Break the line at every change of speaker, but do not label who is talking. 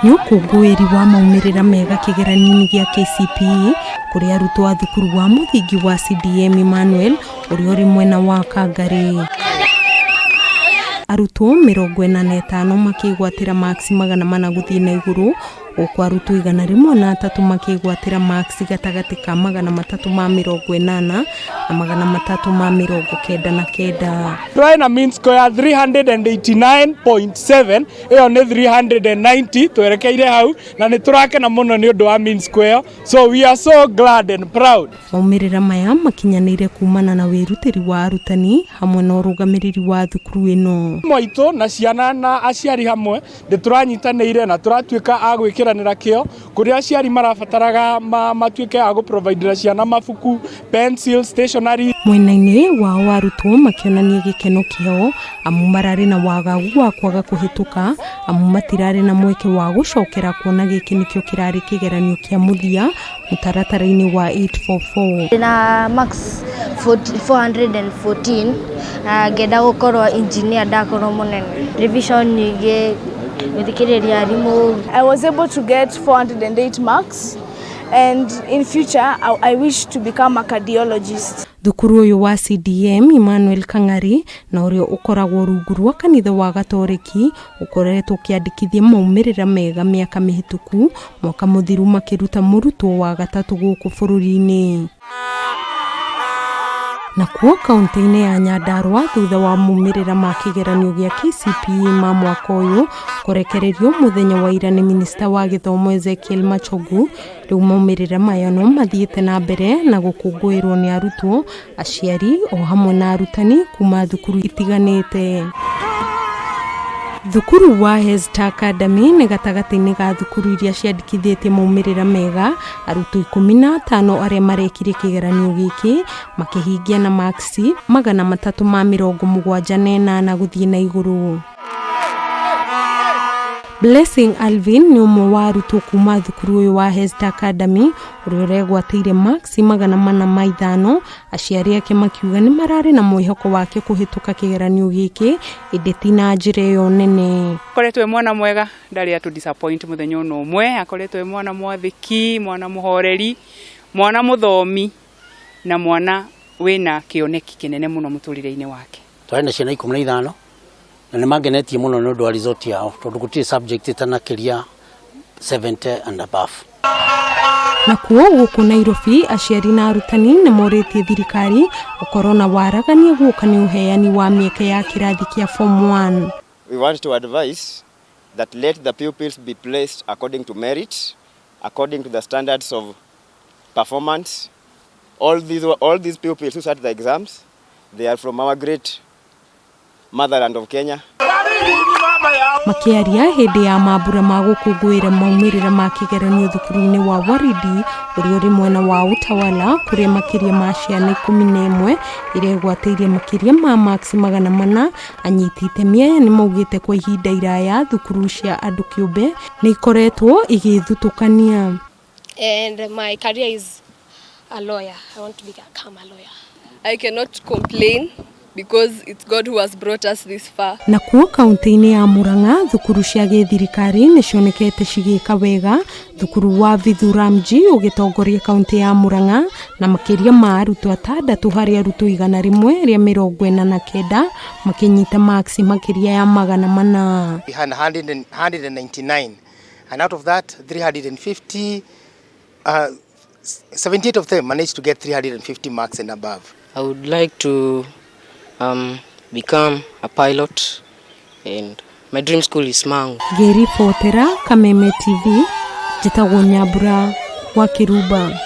Nĩ ũkũngũĩri wa maumĩrĩra mega kĩgeranio-inĩ gĩa KCPE kũrĩ arutwo a thukuru wa mũthingi wa CDM Emmanuel ũrĩa ũrĩ mwena wa Kangarĩ. Arutwo 45 makĩgwatĩra maksi 400 gũthiĩ na igũrũ, gũkũ arutwo 103 makĩgwatĩra maksi gatagatĩ ka 380 na 399.
Twarĩ na mean score ya 389.7, ĩyo nĩ 390 twerekeire hau, na nĩ tũrakena mũno nĩ ũndũ wa mean score ĩyo, so we are so glad and proud.
Maumĩrĩra maya makinyanĩire kumana na wĩrutĩri wa arutani hamwe na ũrũgamĩrĩri wa thukuru ĩno.
Mwaitũ na ciana na aciari hamwe nĩ tũranyitanĩire na tũratuĩka a gwĩkĩranĩra kĩo kũrĩa aciari marabataraga matuĩke a gũprovidera ciana mabuku, pencil, stationery.
Mwena-inĩ wao arutwo makĩonania gĩkeno kĩao amu mararĩ na wagagu wa kwaga kũhĩtũka, amu matirarĩ na mweke wa gũcokera kuona gĩkĩ nĩkĩo kĩrarĩ kĩgeranio kĩa mũthia mũtaratara-inĩ wa 844.
Ndĩna marks 414 na ngenda gũkorwo engineer ndakorwo mũnene. Revision nyingĩ, gũthikĩrĩria arimũ.
I was able to get 408 marks, and in future I wish to become a cardiologist.
Thukuru ũyũ wa CDM Emmanuel Kang'ari na ũrĩa ũkoragwo rungu rwa kanitha wa Gatoreki ũkoretwo ũkĩandĩkithia maumĩrĩra mega mĩaka mĩhĩtũku, mwaka mũthiru makĩruta mũrutwo wa gatatũ gũkũ bũrũri-inĩ. Nakuo kaunti-inĩ ya Nyandarua thutha wa maumĩrĩra ma kĩgeranio gĩa KCPE ma mwaka ũyũ kũrekererio mũthenya wa ira nĩ minista wa gĩthomo Ezekiel Machogu, rĩu maumĩrĩra maya no mathiĩte na mbere na gũkũngũĩrwo nĩ arutwo, aciari o hamwe na arutani kuma thukuru itiganĩte. Thukuru wa Hesta Academy nĩ gatagatĩ-inĩ ga thukuru iria ciandĩkithĩtie maumĩrĩra mega, arutwo 15 arĩa marekire kĩgeranio gĩkĩ makĩhingia na maksi 378 gũthiĩ na igũrũ. Blessing Alvin nĩ ũmwe wa arutwo kuma thukuru ũyũ wa Hesta Academy ũrĩa ũregwatĩire maksi 405, aciari ake makiuga nĩ mararĩ na mwĩhoko wake kũhĩtũka kĩgeranio gĩkĩ ĩndĩ ti na njĩra ĩyo nene.
Akoretwo e mwana mwega, ndarĩ atũ disappoint mũthenya ona ũmwe, akoretwo e mwana mwathĩki, mwana mũhoreri, mwana mũthomi na mwana wĩna kĩoneki kĩnene mũno mũtũrĩre-inĩ wake.
Twarĩ na ciana 15 na nĩ mangenetie mũno nĩ ũndũ wa result yao tondũ gũtirĩ subject ĩtanakĩria 70 and above.
Nakuo gũkũ Nairobi aciari na arutani nĩ morĩtie thirikari gũkorwo na waragania guoka nĩ ũheani wa mĩeke ya kĩrathi kĩa form 1.
We want to advise that let the pupils be placed according to merit, according to the standards of performance. All these pupils who sat the exams, they are from our great motherland of Kenya.
Makiaria hĩndĩ ya mambura ma gũkũngũĩra maumĩrĩra ma kĩgeranio thukuru-inĩ wa Waridi ũrĩa ũrĩ mwena wa Utawala, kũrĩa makĩria ma ciana 11 iregwatĩirie makĩria ma maksi 400, anyiti itemi aya nĩ maugĩte kwa ihinda iraya thukuru cia andũ kĩũmbe nĩ ikoretwo igĩthutũkania.
And my career is a lawyer. I want to become a lawyer.
I cannot complain because it's God who has brought us this far.
Nakuo kaunti-inĩ ya Murang'a thukuru cia gĩthirikari nĩ cionekete cigĩka wega, thukuru wa Vithuramji ũgĩtongoria kaunti ya Murang'a na makĩria ma arutwo atandatũ harĩ arutwo 149 makĩnyita maksi makĩria ya 400.
We had 199, and out of that 350, 78 of them managed to get 350 marks and above.
I would like to become a pilot, and my dream school is Mangu.
Ngĩribotera Kameme TV, njĩtagwo Nyambura wa Kĩrumba.